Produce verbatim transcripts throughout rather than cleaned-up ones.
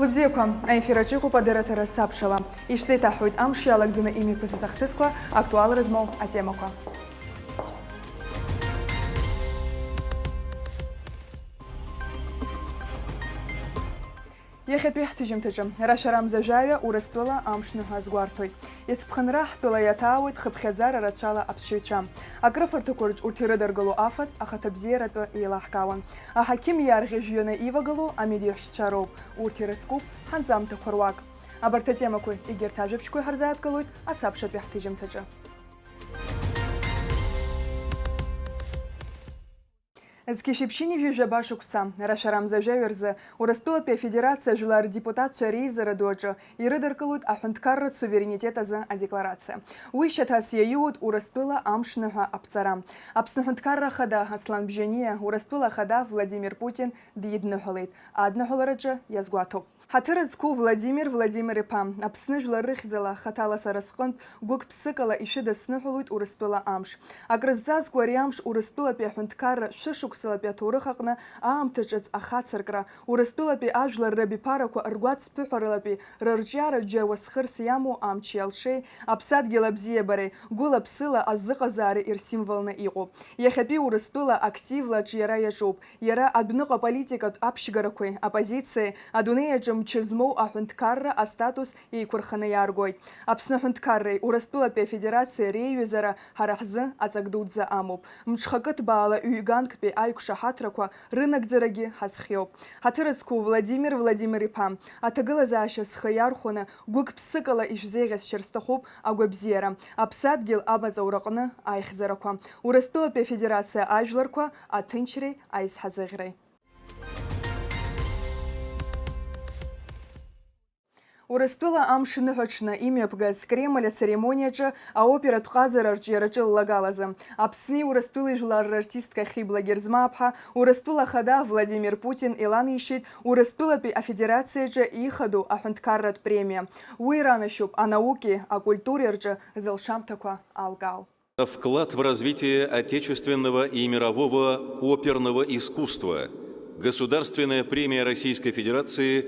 Бзиақәа, аефир аҿы иҟоуп адырраҭара Сабшала. Ишәзеиҭаҳҳәоит амш иалагӡаны имҩаԥысыз ахҭысқәа, актуалра змоу атемақәа. Иахьатәи ҳҭыжьымҭаҿы, рашәарамза жәаҩа Урыстәыла амшныҳәа азгәарҭоит. Есԥхынра ҳтәыла иаҭаауеит хыԥхьаӡара рацәала аԥсшьаҩцәа. Акрыфарҭақәа рҿы урҭ ирыдыргыло афатә ахаҭабзиаратәы еилаҳкаауан. Аҳақьым иарӷьа жәҩаны ивагылоу амедиахьшьцәа роуп. Урҭ ирызкуп ҳанҵамҭақәа руак. Абарҭ атемақәеи егьырҭ ажәабжьқәеи ҳарзааҭгылоит асабшатәи ҳҭыжьымҭаҿы. Зқьи шәиԥшьыни жәаба шықәса, рашәарамза жәаҩа рзы, Урыстәылатәи Афедерациа ажәлар рдепутатцәа реизара ду аҿы ирыдыркылоит аҳәынҭқарратә суверенитет азы адекларациа. Уи шьаҭас иаиуеит Урыстәыла амшныҳәа аԥҵара. Аԥсны Аҳәынҭқарра Ахада Аслан Бжьаниа Урыстәыла Ахада Владимир Путин дидныҳәалеит, адныҳәалараҿы иазгәаҭоуп. Ҳаҭыр зқәу Владимир Владимир-иԥа, Аԥсны жәлар рыхьӡала, хаҭала сара сҟынтә гәык-ԥсыкала ишәыдысныҳәалоит Урыстәыла амш. Акрызҵазкуа ари амш Урыстәылатәи аҳәынҭқарра шәышықәсалатәи аҭоурых аҟны аамҭа ҿыц ахацыркра, Урыстәылатәи ажәлар рабиԥарақәа ргәацԥыҳәаралатәи рырҿиара џьа уасхырс иамоу амчи алшеи, аԥсадгьыл абзиабареи, гәыла-ԥсыла азыҟазаареи ирсимволны иҟоуп. Иахьатәи Урыстәыла активла аҿиара иаҿуп. Иара адәныҟа аполитикатә аԥшьгарақәеи аппозициеи адунеи аҿы мчы змоу аҳәынҭқарра астатус еиқәырханы иааргоит. Аԥсны аҳәынҭқарреи Урыстәылатәи Афедерациеи реиҩызара ҳара ҳзы аҵак дуӡӡа амоуп. Мҽхакы ҭбаала ҩ-ганктәи аиқәшаҳаҭрақәа рынагӡарагьы ҳазхиоуп. Ҳаҭыр зқәу Владимир Владимир-иԥа, аҭагылазаашьа зхы иархәаны, гәык-ԥсыкала ишәзеиӷьасшьар сҭахуп агәабзиара, аԥсадгьыл амаҵ аураҟны аихьӡарақәа, Урыстәылатәи Афедерациа ажәларқәа аҭынчреи аизҳазыӷьреи. Урыстәыла амш ныҳәаҽны имҩаԥгаз Кремль ацеремониаҿы аоператә ҟазара арҿиараҿы ллагалазы Аԥсни Урыстәылеи жәлар рартистка Хибла Герзмааԥҳа Урыстәыла Ахада Владимир Путин иланеишьеит Урыстәылатәи Афедерациаҿы ихадоу аҳәынҭқарратә премиа. Уи иранашьоуп анауки акультуреи рҿы зылшамҭақәа алкаау. Вклад в развитие отечественного и мирового оперного искусства. Государственная премия Российской Федерации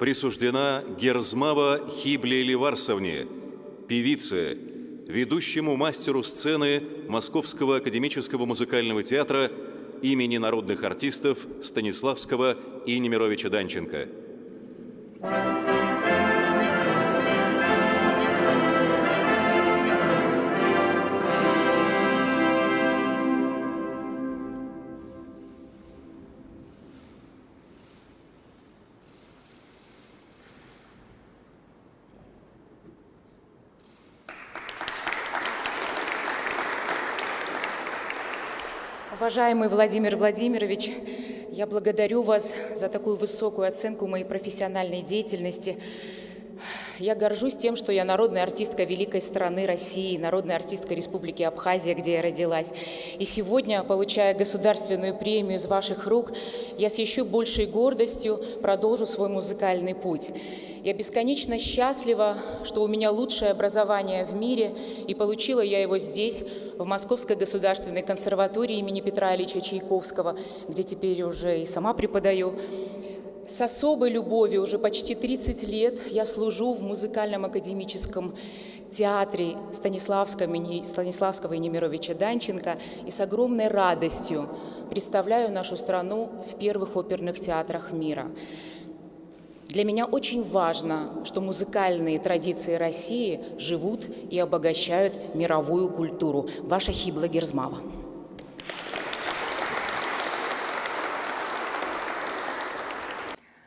присуждена Герзмава Хибле Леварсовне, певице, ведущему мастеру сцены Московского академического музыкального театра имени народных артистов Станиславского и Немировича Данченко. Уважаемый Владимир Владимирович, я благодарю вас за такую высокую оценку моей профессиональной деятельности. Я горжусь тем, что я народная артистка великой страны России, народная артистка Республики Абхазия, где я родилась. И сегодня, получая государственную премию из ваших рук, я с ещё большей гордостью продолжу свой музыкальный путь. Я бесконечно счастлива, что у меня лучшее образование в мире, и получила я его здесь, в Московской государственной консерватории имени Петра Ильича Чайковского, где теперь уже и сама преподаю. С особой любовью уже почти тридцать лет я служу в музыкальном академическом театре Станиславского имени-, Станиславского и Немировича Данченко и с огромной радостью представляю нашу страну в первых оперных театрах мира. Для меня очень важно, что музыкальные традиции России живут и обогащают мировую культуру. Ваша Хибла Герзмава.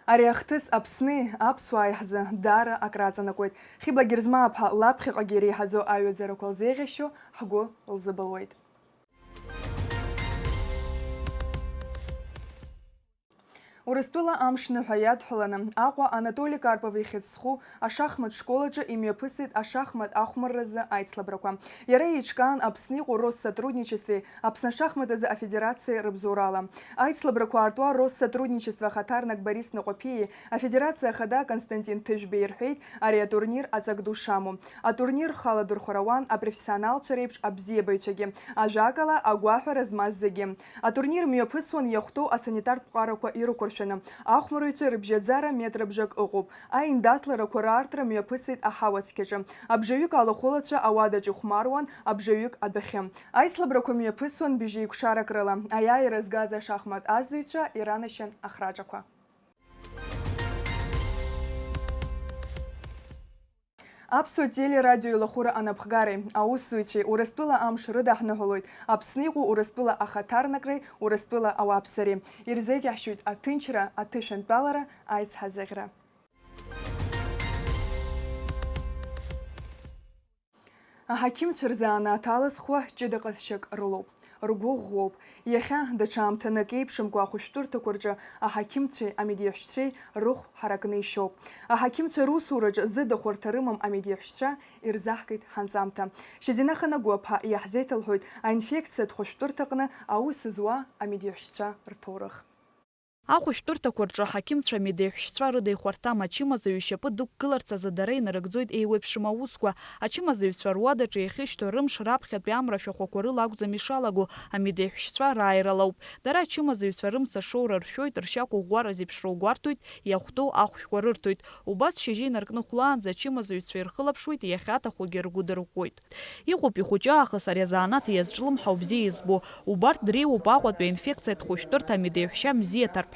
Ари ахҭыс Аԥсни аԥсуааи ҳзы даара акраҵанакуеит. Хибла Герзмааԥҳа лаԥхьаҟагьы иреиҳаӡоу аҩаӡарақәа лзеиӷьашьо ҳгәы лзыбылуеит. Урыстәыла амш ныҳәа иадҳәаланы Аҟәа Анатоли Карпов ихьӡ зху ашахмат школаҿы имҩаԥысит ашахмат ахәмарразы аицлабрақәа. Иара еиҿкаан Аԥсны иҟоу Россотрудничествеи Аԥсны ашахмат азы афедерациеи рыбзоурала. Аицлабрақәа аартуа Россотрудничество ахаҭарнак Борис Наҟәаԥиеи Афедерациа ахада Константин Ҭыжәбеи ирҳәеит ари атурнир аҵак ду шамоу. Атурнир рхы аладырхәара ауан апрофессионалцәа реиԥш абзиабаҩцәагьы, ажәакала, агәаҳәара змаз зегьы. Атурнир мҩаԥысуан иахәҭоу асанитартә ҟәарақәа ирықәыршәаны. Шәаны. Ахәмарыҩцәа рыбжьаӡара метра бжак ыҟоуп. Аиндаҭларақәа раартра мҩаԥысит аҳауа цқьаҿы. Абжаҩык алахәылацәа ауадаҿ ихәмаруан, абжаҩык адәахьы. Аицлабрақәа мҩаԥысуан быжьеикәшарак рыла. Аиааира згаз ашахмат азҩцәа иранашьан ахраҿақәа. Аԥсуа телерадио илахәыра анапхгареи аусзуҩцәеи Урыстәыла амш рыдаҳныҳәалоит, Аԥсны иҟоу Урыстәыла ахаҭарнакреи Урыстәыла ауааԥсыреи. Ирзеиӷьаҳшьоит аҭынчра, аҭышәантәалара, аизҳазыӷьра. Аҳақьымцәа рзанааҭ алызхуа ҷыда ҟазшьак рылоуп. Ргәы ӷәӷәоуп. Иахьа, даҽа аамҭанык еиԥшымкәа, ахәышәтәырҭақәа рҿы аҳақьымцәеи амедеиҳәшьцәеи рыхә ҳаракны ишьоуп. Аҳақьымцәа русураҿ зыда хәарҭа рымам амедеиҳәшьцәа ирзаҳгеит ҳанҵамҭа. Шьазина Ханагәаԥҳа иаҳзеиҭалҳәоит аинфекциатә хәышәтәырҭаҟны аус зуа амедеиҳәшьцәа рҭоурых. Ахәышәтәырҭақәа рҿы аҳақьымцәа амедеиҳәшьцәа рыда ихәарҭам ачымазаҩ ишьапы дықәгыларц азы дара инарыгӡоит еиуеиԥшым аусқәа. Ачымазаҩцәа руадаҿы иахьышьҭоу рымш раԥхьатәи амра ашәахәақәа рыла акәӡам ишалаго, амедеиҳәшьцәа рааира лоуп. Дара ачымазаҩцәа рымца шоура ршәоит, ршьақәыӷәӷәара зеиԥшроу гәарҭоит, иахәҭоу ахәшәқәа рырҭоит. Убас шьыжьы инаркны хәлаанӡа ачымазаҩцәа ирхылаԥшуеит, иахьаҭахугьы ргәы дырӷәӷәоит. Иҟоуп ихәыҷы аахыс ари азанааҭ иазҿлымҳау бзиа избо. Убарҭ дреиуоуп Аҟәатәи аинфекциатә хәышәтәырҭа амедеиҳәшьа Мзиа Ҭарԥҳа.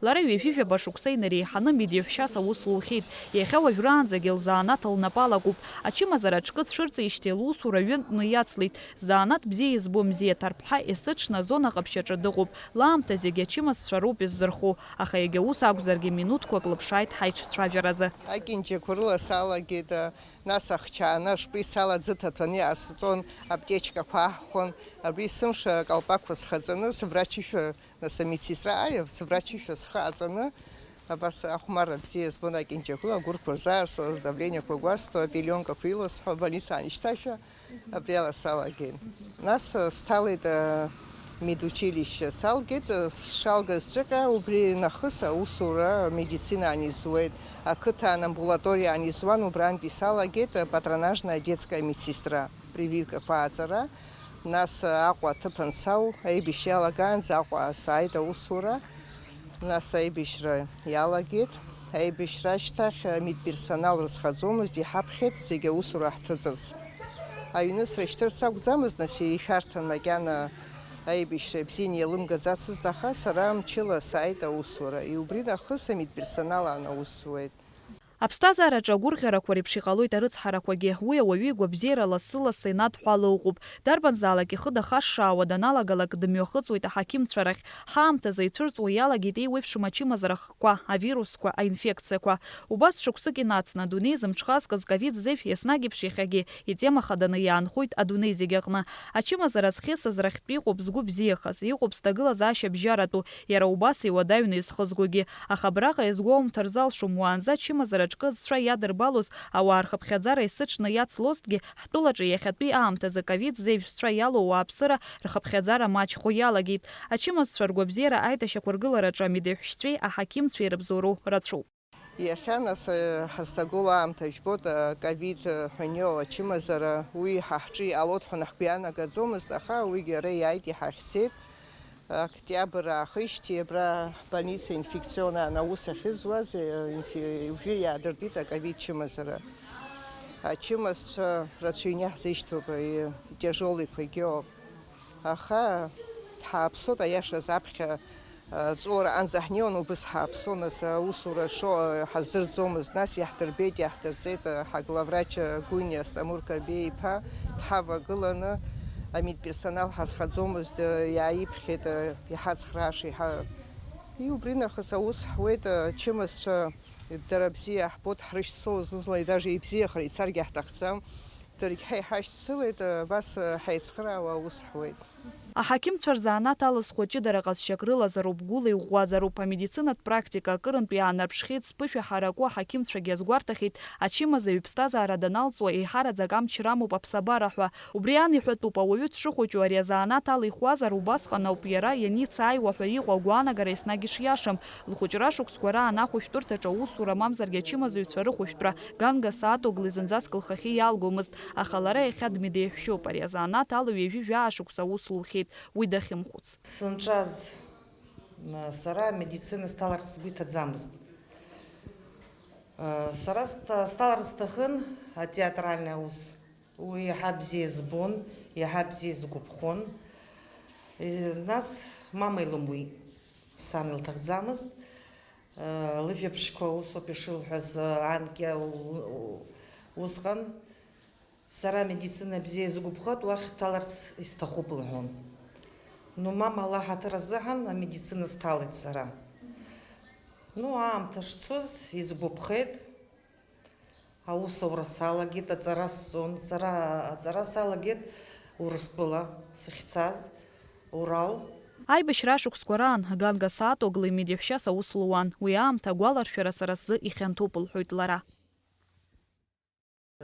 Лара ҩажәи жәаба шықәса инареиҳаны медеиҳәшьас аус лухьеит. Иахьа уажәраанӡагьы лзанааҭ лнапы алакуп. Ачымазара аҿкы дцәырҵижьҭеи лусура ҩынтәны иацлеит. Занааҭ бзиа избо Мзиа Ҭарԥҳа есыҽны азона ҟаԥшьаҿы дыҟоуп. Лаамҭа зегьы ачымазцәа роуп иззырхо, аха иагьа ус акәзаргьы минуҭқәак лыԥшааит ҳаиҿцәажәаразы. Акьынџьақәа рыла салагеит, нас ахчааны ашприц ала аӡы ҭаҭәаны иаасҵон, аптечкақәа аҳхон. Абри сымш акалпаққәа схаҵаны, сыврачишәа, нас амедсестра ааир, сыврачишәа схы аҵаны, абас ахәмарра бзиа збон, акьынџьақәа рыла агәырқәа рзаарсуаз, давлениақәа гәасҭо, апеленкақәа илысҳәо, абольницаан ишьҭашәа. Абри ала салагеит. Нас, э, сҭалеит, э, медучилище. Салгеит, э, сшалгаз ҿыҟьа, убри нахыс аусура медицина анизуеит. Ақыҭан амбулаториа анизуан, убрантәи салагеит, э, патронажная детская медсестра, прививкақәа аҵара. Нас, э, Аҟәа аҭыԥ ансау, аибашьра иалагаанӡа Аҟәа сааит аусура. Нас аибашьра иалагеит. Аибашьра ашьҭахь амедперсонал рызхаӡомызт, иҳаԥхьеит зегьы аусура ҳҭыҵырц. Аҩныҵра шьҭырц акәӡамызт, нас ишәарҭан макьана аибашьра бзианы иалымгаӡацызт, аха сара мчыла сааит аусура. Убри нахыс амедперсонал аан аус зуеит. Аԥсҭазаараҿы агәырӷьарақәа реиԥш иҟалоит арыцҳарақәагьы. Уи ауаҩы игәабзиара лассы-лассы инадҳәало ыҟоуп. Дарбанзаалак ихы дахашшаауа даналагалак дымҩахыҵуеит аҳақьымцәа рахь. Ҳаамҭазы ицәырҵуа иалагеит еиуеиԥшым ачымазара хкқәа, авирусқәа, аинфекциақәа. Убас шықәсык инацны, адунеи зымҽхазкыз ковид зежә еснагь еиԥш иахьагьы итема хаданы иаанхоит адунеи зегь аҟны. Ачымазара зхьысыз рахьтә иҟоуп згәы бзиахаз, иҟоуп зҭагылазаашьа бжьаратәу, иара убас иуадаҩны изхызгогьы. Аха абраҟа иазгәоумҭар залшом, уаанӡа ачымазара аҿкы зцәа иадырбалоз ауаа рхыԥхьаӡара есыҽны иацлозҭгьы, ҳтәылаҿы иахьатәи аамҭазы ковид зежә зцәа иалоу ауааԥсыра рхыԥхьаӡара маҷхо иалагеит. Ачымазцәа ргәабзиара аиҭашьақәыргылараҿы амедеиҳәшьцәеи аҳақьымцәеи рыбзоуроу рацәоуп. Иахьа, нас, ҳазҭагылоу аамҭа жәбоит, аковид ҳәа иниоу ачымазара, уи ҳа ҳҿы иҟалоит ҳәа ҳгәы иаанагаӡомызт, аха уигьы ара иааит, иҳахьӡеит. Октиабр аахижьҭеи абра ҳбольница инфекционная аус ахьызуаз, инфе-, уажәы иаадыртит аковид чымазара. Ачымазцәа рацәаҩны иаҳзышьҭоуп, и-, тяжелыйқәагьы ауп. Аха ҳааԥсоит, аиашаз аԥхьа, а, ҵәыуара анӡа ҳнеиуан, убыс ҳааԥсон, нас аусура шо, а, ҳаздырӡомызт, нас иаҳдырбеит, иаҳдырҵеит, а, ҳаглавврач, а, Гәыниа Асҭамыр Карбеи-иԥа дҳавагыланы, амедперсонал ҳазхаӡомызт, а, иааиԥхьеит, а, иҳацхрааша, иҳа-, и убри нахыс аус ҳуеит, а, ачымазцәа дара бзиа ҳбоит, ҳрышьцоу зны-зынла даже ибзиахар ицаргьы ҳҭахӡам. Даргьы ҳа иҳашьцылеит, абас ҳаицхыраауа аус ҳуеит. Аҳақьымцәа рзанааҭ алызхуа ҷыдара ҟазшьак рылазароуп, гәыла иӷәӷәазароуп, амедицинатә практика акырынтә иаанарԥшхьеит, зԥышәа ҳараку аҳақьымцәагьы азгәарҭахьеит, ачымазаҩ иԥсҭазаара даналҵуа еиҳараӡак амч рамоуп аԥсабара ҳәа. Убри ан иҳәатәуп, ауаҩы дшыхәыҷу ари азанааҭ алихуазар, убасҟан ауп иара ианицааиуа ҳәа иҟоу агәаанагара еснагь ишиашам. Лхәыҷра шықәсқәа раан ахәышәтәырҭаҿы аусура мамзаргьы ачымазаҩцәа рыхәышәтәра Ганга Саатогли зынӡаск лхахьы иалгомызт, аха лара иахьа дмедеиҳәшьоуп, ари азанааҭ ала ҩажәи жәаа шықәса аус лухьеит, уи дахьымхәыц. Сынҿаз Сара амедицина сҭаларц сгәы иҭаӡамызт. Сара сҭа-, сҭаларц сҭахын атеатральный аус. Уи иаҳа бзиа збон, иаҳа бзиа сгәаԥхон. Нас мама илымуит, сан илҭахӡамызт. Лыжәабжьқәа усоуп ишылҳәаз, анкьа у-, у-, усҟан. Сара амедицина бзиа сгәаԥхоит, уахь бҭаларц исҭахуп, лҳәон. Ну, мама, Аллаҳ аҭыр азыҳәан, амедицина сҭалеит сара. Ну, аамҭа шцоз, исгәаԥхеит. Аус аура салагеит, аҵара сҵон. Сара аҵара салагеит Урыстәыла сахьцаз, Урал. Аибашьра ашықәсқәа раан Ганга Саатоглы медеҳәшьас аус луан. Уи аамҭа агәаларшәара сара сзы ихьанҭоуп, лҳәоит лара.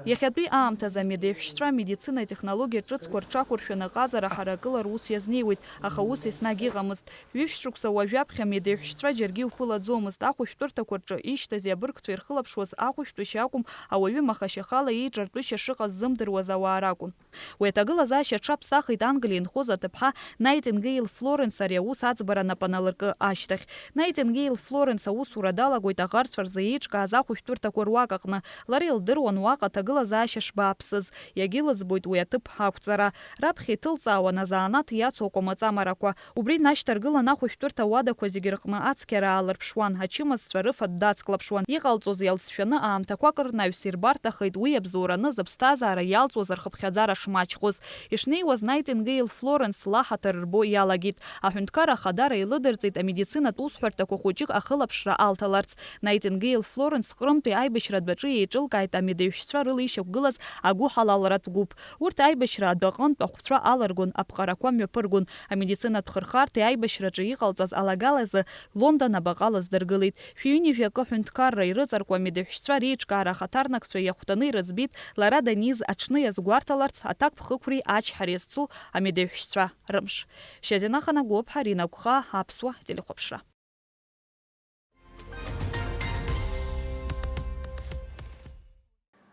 Иахьатәи аамҭазы амедеҳәшьцәа амедицина атехнологиа ҿыцқәа рҽақәыршәаны аҟазара ҳаракыла рус иазнеиуеит, аха ус еснагь иҟамызт. Ҩышә шықәса уажәаԥхьа амедеҳәшьцәа џьаргьы иуԥылаӡомызт, ахәышәтәырҭақәа рҿы ишьҭаз иабыргцәа ирхылаԥшуаз ахәышәтәышьа акәым, ауаҩы маха-шьахала иеиҿартәышьа шыҟаз ззымдыруаз ауаа ракәын. Уи аҭагылазаашьа аҽаԥсахит Англиа инхоз аҭыԥҳа Наитингеил Флоренс ари аус аӡбара нап аналыркы ашьҭахь. Наитингеил Флоренс аусура далагоит аӷарцәа рзы еиҿкааз ахәышәтәырҭақәа руак аҟны. Лара илдыруан уаҟа аҭагылазаашьа шбааԥсыз. Иагьылыӡбоит уи аҭыԥ ақәҵара. Раԥхьа иҭылҵаауан азанааҭ иацу акәамаҵамарақәа. Убри инашьҭаргылан ахәышәтәырҭа ауадақәа зегьы рҟны ацқьара аалырԥшуан, ачымазцәа рыфатә дацклаԥшуан. Иҟалҵоз иалҵшәаны аамҭақәак рнаҩс ирбарҭахеит уи иабзоураны зыԥсҭазаара иалҵуаз рхыԥхьаӡара шмаҷхоз. Ишнеиуаз Наитингеил Флоренс лаҳаҭыр рбо иалагеит. Аҳәынҭқарра ахадара илыдырҵеит амедицинатә усҳәарҭақәа хәыҷык ахылаԥшра алҭаларц. Наитингеил Флоренс Ҟрымтәи аибашьра адәаҿы еиҿылкааит амедеҳәшьцәа рыла ишьақәгылаз агәыҳалалратә гәыԥ. Урҭ аибашьра адәаҟынтә ахәцәа алыргон, аԥҟарақәа мҩаԥыргон. Амедицинатә хырхарҭеи аибашьраҿы иҟалҵаз алагалазы Лондон абаҟа лыздыргылеит. Шәи ҩынҩажәи акы ҳәынҭқарра ирыҵаркуа амедеҳәшьцәа реиҿкаара ахаҭарнакцәа иахәҭаны ирыӡбеит, лара даниз аҽны иазгәарҭаларц аҭакԥхықәреи ачҳареи зцу амедеҳәшьцәа рымш. Шьазина Ханагәыԥ, Ҳарина Гәхаа, Аԥсуа телехәаԥшра.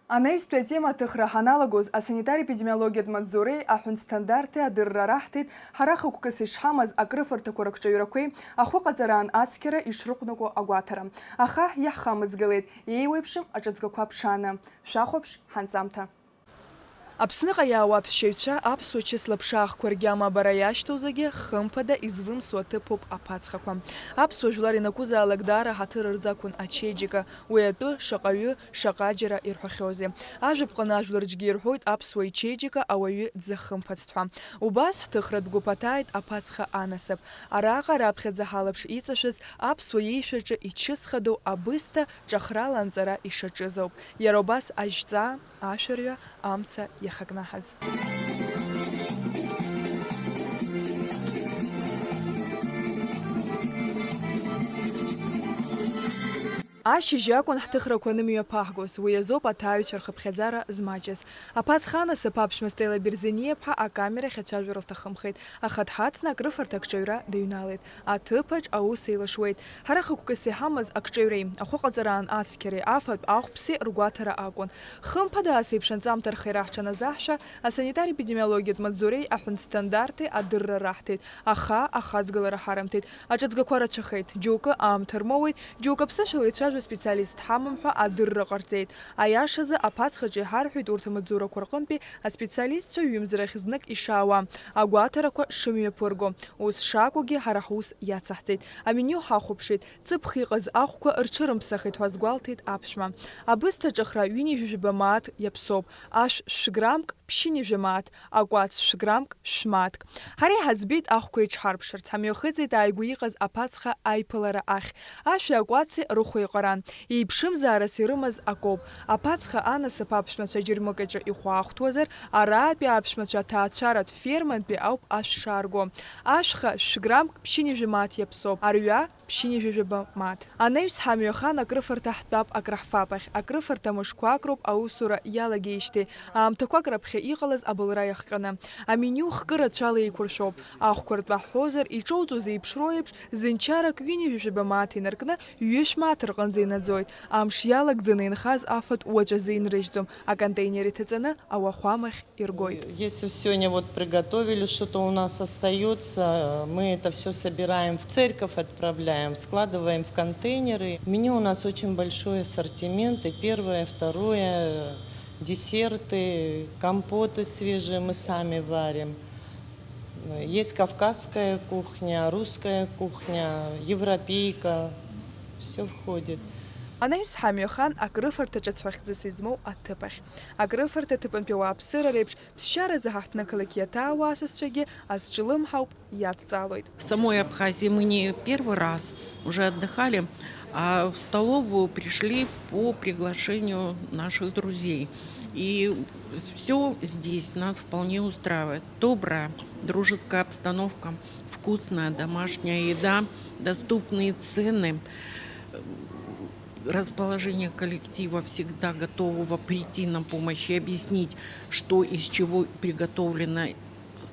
Анаҩстәи атема аҭыхра ҳаналагоз, асанитар-епидемиологиатә маҵзуреи аҳәынҭ стандарти адырра раҳҭеит, ҳара хықәкыс ишҳамаз акрыфарҭақәа рыкҿаҩрақәеи ахәыҟаҵараан ацқьара ишрыҟәнаго агәаҭара. Аха иаҳхамыӡгалеит, еиуеиԥшым аҿыҵгақәа ԥшааны. Шәахәаԥш ҳанҵамҭа. Аԥсныҟа иаауа аԥсшьаҩцәа аԥсуа чысла ԥшаахқәа ргьама абара иашьҭоу зегьы, хымԥада, извымсуа ҭыԥуп аԥацхақәа. Аԥсуа жәлар ианакәызаалак даара ҳаҭыр рзақәын ачеиџьыка, уи атәы шаҟаҩы, шаҟаџьара ирҳәахьоузеи. Ажәаԥҟаны ажәлар џьгьы ирҳәоит аԥсуа ичеиџьыка ауаҩы дзахымԥацт ҳәа. Убас ҳҭыхратә гәыԥ аҭааит аԥацха анасыԥ. Араҟа раԥхьаӡа ҳалаԥш иҵашәаз аԥсуа иеишәаҿы ичысхадоу абысҭа ҿахрала анҵара ишаҿыз ауп. Иара убас ажьҵаа, ашәарҩа, амца иахакнаҳаз. Ашьыжь акәын ҳҭыхрақәа анымҩаԥаҳгоз, уи азоуп аҭааҩцәа рхыԥхьаӡара змаҷыз. Аԥацха анасыԥ аԥшәма Стелла Берзениаԥҳа акамерахь ацәажәара лҭахымхеит, аха дҳацны акрыфарҭа акҿаҩра дыҩналеит. Аҭыԥаҿ аус еилашуеит. Ҳара хықәкыс иҳамаз акҿаҩреи, ахәыҟаҵараан ацқьареи, афатә ахәԥси ргәаҭара акәын. Хымԥада, ас еиԥш анҵамҭа рхы ираҳҽаназаҳшәа, асанитар-епидемиологиатә маҵзуреи аҳәынҭ стандарти адырра раҳҭеит, аха ахаҵгылара ҳарымҭеит. Аҿыҵгақәа рацәахеит, џьоукы аамҭа рмоуеит, џьоукы аԥсышәала ицәажәо специалист ҳамам ҳәа адырра ҟарҵеит. Аиашазы, аԥацхаҿы иҳарҳәеит урҭ амаҵзурақәа рҟынтәи аспециалистцәа ҩымз рахь знык ишаауа, агәаҭарақәа шымҩаԥырго. Ус шакәугьы, ҳара ҳус иацаҳҵеит. Аменю ҳахәаԥшит, ҵыԥх иҟаз ахәқәа рҽырымԥсахит ҳәа азгәалҭеит аԥшәма. Абысҭа аҿыхра ҩынҩажәижәаба мааҭ иаԥсоуп, ашә шә-граммк, ԥшьынҩажәа мааҭ, акәац шә-граммк, шә-мааҭк. Ҳара иҳаӡбеит ахәқәа еиҽҳарԥшырц, ҳамҩахыҵит ааигәа иҟаз аԥацха аиԥылара ахь. Ашәи акәаци рыхәа еиҟаран. Еиԥшымзаарас ирымаз акоуп. Аԥацха анасыԥ аԥшәмацәа аџьармыкьаҿы ихәаахәҭуазар, араатәи аԥшәмацәа аҭаацәаратә фермантәи ауп ашә шаарго. Ашәха шә-граммк ԥшьынҩажәа мааҭ иаԥсоуп. Арҩа ԥшьынҩажәижәаба мааҭ. Анаҩс ҳамҩахан, акрыфарҭа ҳтәап, акраҳфап ахь. Акрыфарҭа мышқәак роуп аусура иалагеижьҭеи, аамҭақәак раԥхьа иҟалаз абылра иахҟьаны. Аменю хкы рацәала еиқәыршәоуп. Ахәқәа ртәы ҳҳәозар, иҿоуҵо зеиԥшроу еиԥш, зынчарак ҩынҩажәижәаба мааҭ инаркны, ҩышә мааҭ рҟынӡа инаӡоит. Амш иалагӡаны инхаз афатә уаҵәазы инрыжьӡом, аконтейнер иҭаҵаны ауахәамахь иргоит. Если сегодня вот приготовили, что-то у нас остается, мы это все собираем, в церковь отправляем, складываем в контейнеры. Меню у нас очень большой ассортимент, и первое, и второе, десерты, компоты свежие мы сами варим. Есть кавказская кухня, русская кухня, европейка, все входит. Анаҩс ҳамҩахан, акрыфарҭа ҿацә хьӡыс измоу аҭыԥ ахь. Акрыфарҭа аҭыԥантәи ауааԥсыра реиԥш, ԥсшьаразы ҳаҳҭнықалақь иаҭаауа асасцәагьы азҿлымҳауп, иадҵаалоит. В самой Абхазии мы не первый раз уже отдыхали, а в столовую пришли по приглашению наших друзей. И все здесь нас вполне устраивает. Добрая, дружеская обстановка, вкусная домашняя еда, доступные цены, расположение коллектива, всегда готового прийти на помощь и объяснить, что из чего приготовлено,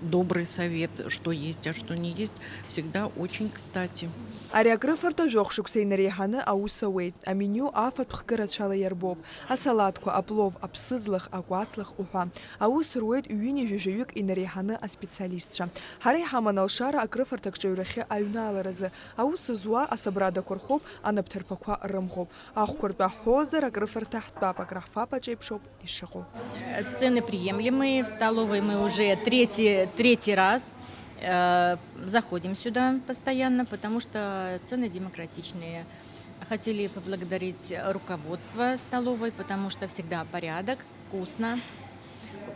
добрый совет, что есть, а что не есть, всегда очень кстати. Ари акрыфарҭа жәохә шықәса инареиҳаны аус ауеит. Аменю афатә хкы рацәала иарбоуп. Асалаҭқәа, аплов, аԥсыӡлах, акәацлах уҳәа. Аус руеит ҩынҩажәижәаҩык инареиҳаны аспециалистцәа. Ҳара иҳаман алшара акрыфарҭа акҿаҩрахьы аҩналаразы. Аус зуа асабрадақәа рхоуп, анапҭарԥақәа рымӷоуп. Ахәқәа ртәы ҳҳәозар, акрыфарҭа ҳтәап, акраҳфап аҿеиԥшоуп ишыҟоу. Цены приемлемые. В столовой мы уже третий, третий раз, э, заходим сюда постоянно, потому что цены демократичные. Хотели поблагодарить руководство столовой, потому что всегда порядок, вкусно.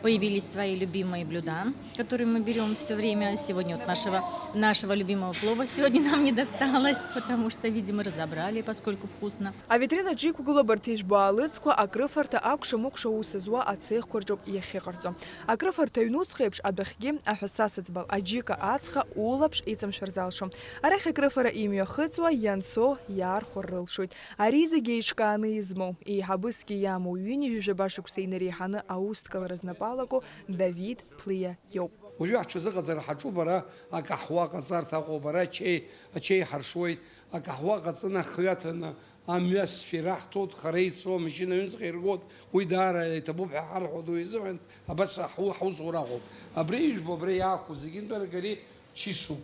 Появились свои любимые блюда, которые мы берём всё время. Сегодня вот нашего, нашего любимого плова сегодня нам не досталось, потому что, видимо, разобрали, поскольку вкусно. Авитринаҿ иқәгылоу абарҭ ижәбо аалыҵқәа акрыфарҭа акәша-мыкәша аус зуа ацехқәа рҿоуп иахьыҟарҵо. Акрыфарҭа аҩнуҵҟа еиԥш адәахьгьы аҳәаса сыӡбал, аџьыка ацха улаԥш иҵамшәар залшом. Арахь акрыфара имҩахыҵуа, ианцо, иаархәар рылшоит. Ари зегьы еиҿкааны измоу, еиҳабысгьы иамоу, ҩынҩажәижәаба шықәса инареиҳаны аусҭгалара знапы алаку Давид Плиа иоуп. Уажәы ҳҽазыҟаҵара ҳаҿуп, ара акаҳуа ҟаҵарҭа ыҟоуп, ара ачеи, ачеи ҳаршуеит, акаҳуа ҟаҵаны ахҩа ҭаны, амҩасшәа ираҳҭоит, хара ицо амашьына аҩныҵҟа иргоит, уи даара иҭабуп ҳәа ҳарҳәоит, уи изыҳәан абас ҳу-, ҳусура аҟоуп. Абри ижәбо, абра иаақәу зегьынтәарак ари чысуп.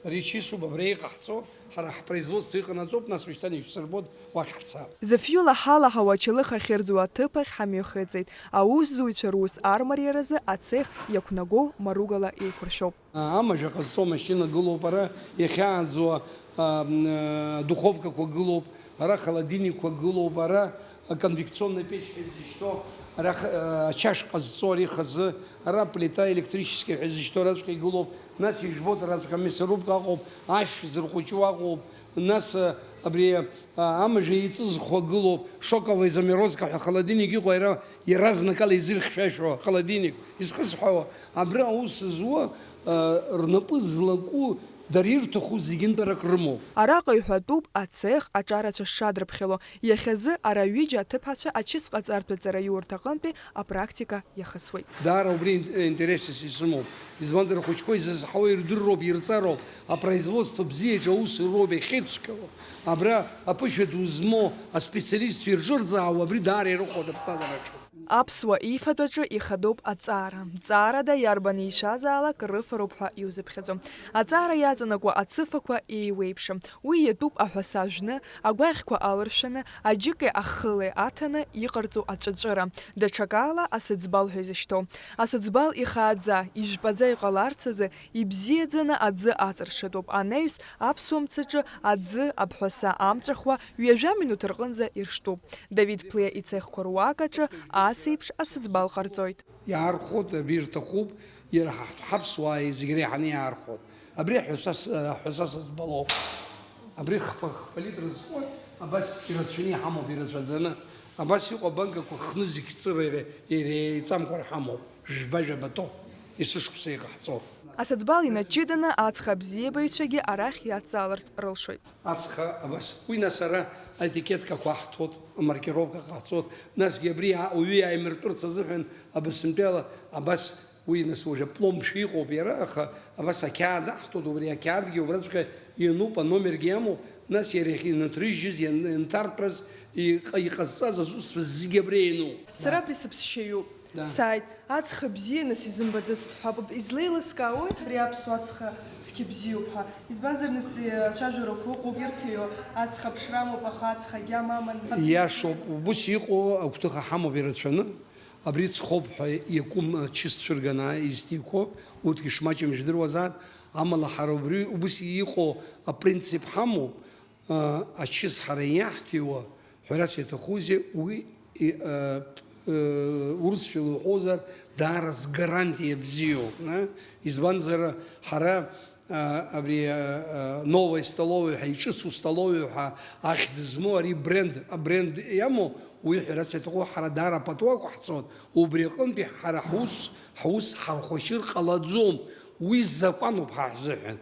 Ари чысуп, абра иҟаҳҵо, ҳара ҳпроизводство иҟанаҵоуп, нас ушьҭан ишәсырбоит, уахь ҳца. Зыфҩыла ҳалаҳауа ачалых ахьырӡуа аҭыԥ ахь ҳамҩахыҵит. Аусзуҩцәа рус армариаразы ацех иақәнагоу маругала еиқәыршәоуп. Амажә ҟазҵо амашьына гылоуп ара, иахьааӡо, а, м, а, духовкақәа гылоуп, ара холодильникқәа гылоуп, ара конвекционная печь ҳәа изышьҭоу, ара х-, а, ачаш ҟазҵо ари хазы, ара плита электрическая ҳәа изышьҭоу араҵәҟьа игылоуп, нас ижәбоит араҵәҟьа мясорубка аҟоуп, ашә зырҟәыҷу аҟоуп, нас, а, абри, а, амажә еиҵызхуа гылоуп, шоковая заморозка ҳәа холодильник иҟоу, иара иаразнакала изырхьшәашәо холодильник изхысҳәаауа, абра аус зуа, а, рнапы злаку, дара ирҭаху зегьынтәарак рымоуп. Араҟа иҳәатәуп ацех аҿарацәа шадрыԥхьало. Иахьазы ара ҩыџьа аҭыԥҳацәа ачыс ҟаҵартә аҵараиурҭа аҟынтәи апрактика иахысуеит. Даара убри ин-, интересс исымоуп. Избанзар, ахәыҷқәа изызҳауа ирдыруоуп, ирҵароуп, апроизводство бзиаҿы аус руоуп, иахьеицәгьоу. Абра аԥышәа ду змоу аспециалистцәа ирҿырҵаауа абри даара ирыхәоит аԥсҭазаараҿы. Аԥсуа ифатәаҿы ихадоуп аҵара. Ҵаарада иарбан еишәазаалак рыфароуп ҳәа иузыԥхьаӡом. Аҵара иаҵанакуа ацыфақәа еиуеиԥшым. Уи иатәуп аҳәаса жәны, агәаӷьқәа алыршәаны, аџьыки ахылеи аҭаны иҟарҵо аҵәыҵәыра, даҽакала асыӡбал ҳәа изышьҭоу. Асыӡбал ихааӡа, ижәпаӡа иҟаларц азы ибзиаӡаны аӡы аҵаршатәуп. Анаҩс аԥсуа мцаҿы аӡы, аԥҳәаса амҵәахуа, ҩажәа минуҭ рҟынӡа ирштәуп. Давид Плиа ицехқәа руак аҿы ас еиԥш асыӡбал ҟарҵоит. Иаархәоит, абри ирҭахуп, иара ҳа-, ҳаԥсуаа зегь реиҳаны иаархәоит. Абри аҳәаса с-, аҳәаса сыӡбалоуп. Абри хԥа, хԥа литр зхоит, абас ирацәаны иҳамоуп, ирацәаӡаны. Абас иҟоу абанкақәа хны зегь ҵыра ире-, иреиҵамкәа рҳамоуп. Жәба-жәабатәоуп, есышықәса иҟаҳҵо. Асаӡбал инаҷҷыданы аҵх абзиабаҩцәагьы арахь иадҵааларц рылшоит. Ацха абас, уи нас ара аетикеткақәа ҳҭоит, амаркировка ҟаҳҵоит, насгьы абри а-, ауаҩы иааимыртәырц азыҳәан абасынтәала абас уи нас уажәы апломбшәа иҟоуп иара, аха абас ақьаад аҳҭоит, убри ақьаадгьы убраҵәҟьа иануп, аномергьы иамоуп, нас иара иахь инаҭрыжьыз, иан-, ианҭартәаз, иҟ-, иҟазҵаз азусқәа зегьы абри иануп. Сара абри сыԥсшьаҩуп. Да. Сааит, аҵх бзиа нас изымбаӡацт ҳәа, излеилыскаауеи абри аԥсуа ацха цқьа бзиоуп ҳәа? Избанзар, нас, ацәажәарақәа ыҟоуп, ирҭиуа ацха ԥшра амоуп, аха ацха агьама аман. Иашоуп, убыс иҟоу агәҭыха ҳамоуп ирацәаны. Абри ҵхоуп ҳәа иакәым ачыс цәырганы изҭиқәо, урҭгьы шмаҷым жәдыруазаап, амала ҳара убри убыс иҟоу апринцип ҳамоуп, а, ачыс ҳара иаҳҭиуа, ҳәарас иаҭахузеи, уи, и, а, п-, э, урысшәала уҳәозар, даара сгарантиа бзиоуп, на? Избанзар, ҳара, а, абри, а, а, новая столовая ҳәа, иҿыцу столовая ҳәа ахьӡ змоу ари бренд, абренд иамоу, уи ҳәарас иаҭаху ҳара даара патуақәа ҳцоит, убри аҟынтәи ҳара ҳус, ҳус ҳархәашьыр ҟалаӡом, уи закәануп ҳа ҳзыҳәан.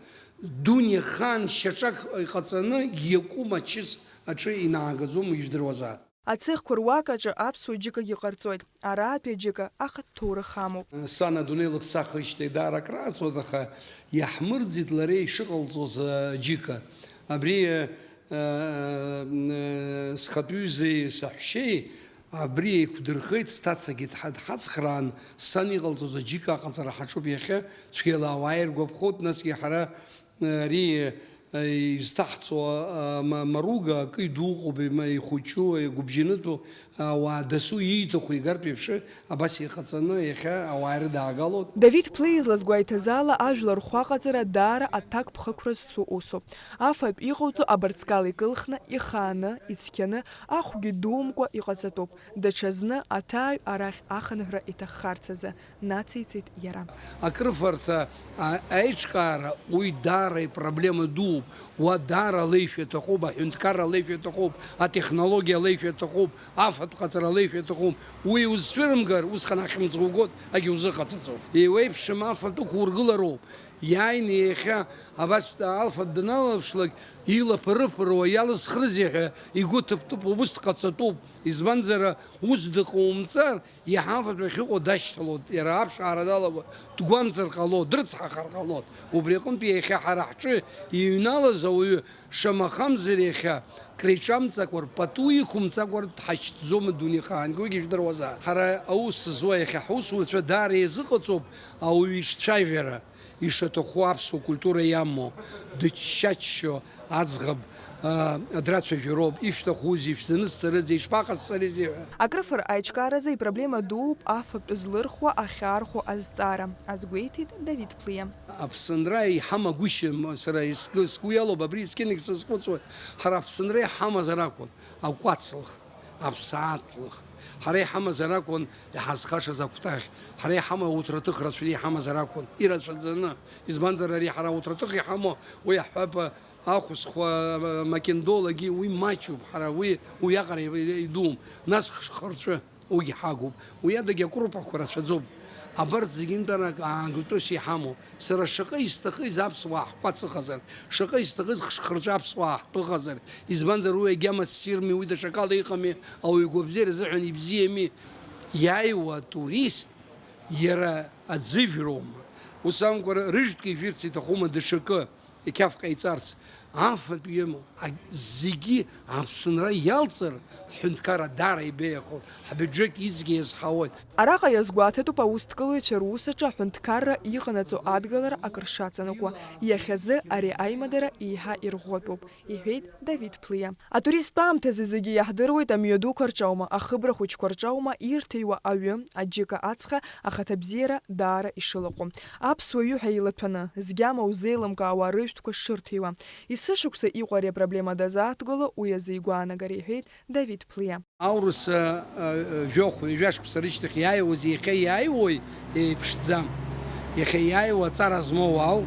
Дуниа хаан шьаҿак иҟаҵаны иакәым ачыс аҿы инаагаӡом, ижәдыруазаап. Ацехқәа руак аҿы аԥсуа џьыкагьы ҟарҵоит. Араатәи аџьыка ахатә ҭоурых амоуп. Сан адунеи лыԥсахижьҭеи даара акрааҵуан, аха иаҳмырӡит лара ишыҟалҵоз аџьыка. Абри, э, э, схатәҩызеи саҳәшьеи абри еиқәдырхеит, сҭацагьы дҳа-, дҳацхраан, сан иҟалҵоз аџьыка аҟаҵара ҳаҿуп иахьа, цәгьала ауаа иргәаԥхоит, насгьы ҳара Ари, э, изҭаҳҵо, а, ма-, маруга акы идуҟоуп, има-, ихәыҷу, игәыбжьанытәу, ауаа дасу ииҭаху игартә еиԥш, абас иҟаҵаны иахьа ауаа ирыдаагалоит. Давид Плиа излазгәеиҭаз ала, ажәлар рхәы аҟаҵара даара аҭакԥхықәра зцу усуп. Афатә иҟауҵо абырҵкала икылхны, ихааны, ицқьаны, ахәгьы думкәа иҟаҵатәуп. Даҽазны аҭааҩ арахь ахынҳәра иҭаххарц азы. Нациҵеит иара. Акрыфарҭа, а, аиҿкаара уи даара ипроблема дууп. Уа даара алеишәа аҭахуп, аҳәынҭқарра алеишәа аҭахуп, атехнологиа алеишәа аҭахуп, афатә ҟаҵара алеишәа аҭахуп. Уи узцәырымгар, усҟан ахьымӡӷ угот, агьузыҟаҵаӡом. Еиуеиԥшым афатә ықәургылароуп. Иааины иахьа абас алфатә даналаԥшлак, илаԥырыԥыруа, иалызхрызеи ҳәа игәы ҭыԥ-ҭыԥуа ус дҟаҵатәуп. Избанзар, ус дыҟоумҵар, Иаҳа афатә ахьыҟоу дашьҭалоит, иара аԥшаара далагоит, дгәамҵыр ҟалоит, дрыцҳахар ҟалоит. Убри аҟынтә иахьа ҳара ҳҿы иҩналаз ауаҩы, шамахамзар иахьа, креиҿамҵакәа, рпату иқәымҵакәа дҳашьҭӡом адунеихаангьы, уигьы жәдыруазаап. Ҳара аус зуа иахьа ҳусуцәа даара иазыҟаҵоуп ауаҩы ицәажәара. Ишаҭаху аԥсуа культура иамоу, дыччаччо аӡӷаб, аа, адрацәажәароуп, ишәҭахузеи, шәзанысҵарызеи, ишԥаҟасҵарызеи ҳәа. Акрыфара аиҿкааразы ипроблема дууп афатә злырхуа, ахьаархәо азҵаара, азгәеиҭеит Давид Плиа. Аԥсынра иҳамагәышьам, сара исгы-, сгәы иалоуп, абри есқьынагь сазхәыцуеит, ҳара Аԥсынра иҳамазар акәын, акәацлых. Аԥсаатәлых. Ҳара иҳамазар акәын иҳазхашаз акәтаӷь. Ҳара иҳама-, ауҭраҭых рацәаны иҳамазар акәын, ирацәаӡаны. Избанзар, ари ҳара ауҭраҭых иҳамоу, уи аҳәап, ахәсхәа, макьындолагьы уи маҷуп, ҳара уи, уиаҟара идуум. Нас хышхырҵәы, уигьы ҳагуп. Уи адагьы акрупақәа рацәаӡоуп. Абарҭ зегьынтәарак аангатәыс иҳамоуп. Сара шаҟа исҭахыз аԥсуаа ҳкәац ыҟазар, шаҟа исҭахыз хышхырҵәы аԥсуаа ҳтәы ыҟазар, избанзар, уи агьама ссирми, уи даҽакала иҟами, ауаҩы игәабзиара азыҳәан ибзиами. Иааиуа атурист иара аӡыжәроума, ус амкәа, рыжәтәгьы ижәирц иҭахума даҽакы, иқьаф ҟаиҵарц, афатә иамоу, аг-, зегьы Аԥсынра иалҵыр, ҳҳәынҭқарра даара ибеиахоит, ҳбиуџьеҭ иҵегьы иазҳауеит. Араҟа иазгәаҭатәуп аусҭкылаҩцәа рус аҿы аҳәынҭқарра иҟанаҵо адгылара акыр шаҵанакуа. Иахьазы ари аимадара еиҳа ирӷәӷәатәуп, иҳәеит Давид Плиа. Атуристтә аамҭазы зегьы иаҳдыруеит амҩадуқәа рҿаума, ахыбра хәыҷқәа рҿаума, ирҭиуа аҩы, аџьыка ацха, ахаҭабзиара даара ишылаҟәу. Аԥсуа ҩыҳәа илаҭәаны, згьама узеилымкаауа рыжәтәқәа шырҭиуа. Есышықәса иҟоу ари апроблема дазааҭгыло уи азы игәаанагара, иҳәеит Давид Плиа. Аурыс, а, а, жәохә, ҩажәа шықәса рышьҭахь иааиуаз иахьа иааиуеи еиԥшӡам. Иахьа иааиуа аҵара змоу ауп.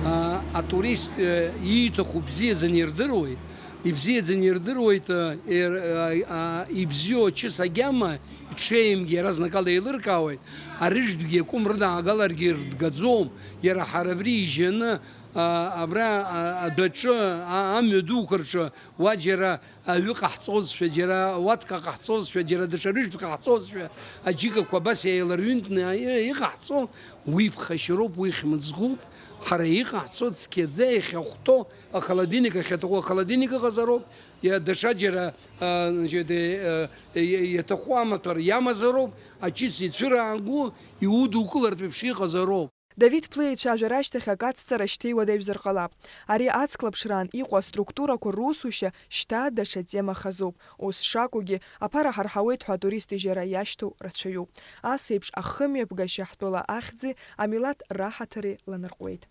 А, атурист, а, ииҭаху бзиаӡаны ирдыруеит. Ибзиаӡаны ирдыруеит, э, ир-, а, а, ибзиоу ачыс агьама, иҽеимгьы иаразнакала еилыркаауеит, арыжәтәгьы акәым рыдаагаларгьы ирдгаӡом, иара ҳара абри ижьаны, а, абра, а, адәаҿы, а, амҩа дуқәа рҿы, уа џьара аҩы ҟаҳҵозшәа, џьара уаҭка ҟаҳҵозшәа, џьара даҽа рыжәтә ҟаҳҵозшәа, аџьыкақәа абас еиларҩынтны и-, иҟаҳҵо, уи ԥхашьароуп, уи хьмыӡӷуп, ҳара иҟаҳҵо цқьаӡа иахьахәҭоу, Ахолодильник ахьаҭаху ахолодильник ыҟазароуп, иа-, даҽаџьара, а, значит, э, э, иа-, иаҭаху амаҭәар иамазароуп, ачыс ицәыраагу иудукылартә еиԥш иҟазароуп. Давид Плеи ицәажәара ашьҭахь акы ацҵара шьҭеиуа даҩзар ҟалап. Ари ацклаԥшраан иҟоу аструктурақәа русушьа шьҭа даҽа тема хазуп. Ус шакәугьы, аԥара ҳарҳауеит ҳәа атурист ижьара иашьҭоу рацәаҩуп. Ас еиԥш ахымҩаԥгашьа ҳтәыла ахьӡи амилаҭ раҳаҭыри ланарҟәуеит.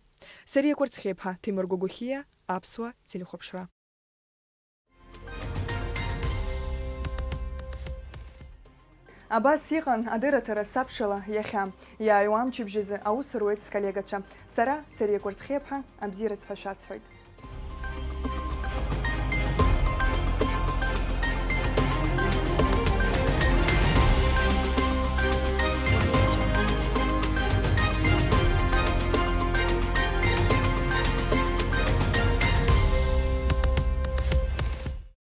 Сариа Кәарцхьеиԥҳа, Ҭемыр Гогохиа, Аԥсуа телехәаԥшра. Абас иҟан адырраҭара сабшала иахьа. Иааиуа амчыбжьазы аус руеит сколлегацәа. Сара, Сариа Кәарцхьеиԥҳа, абзиараз ҳәа шәасҳәоит.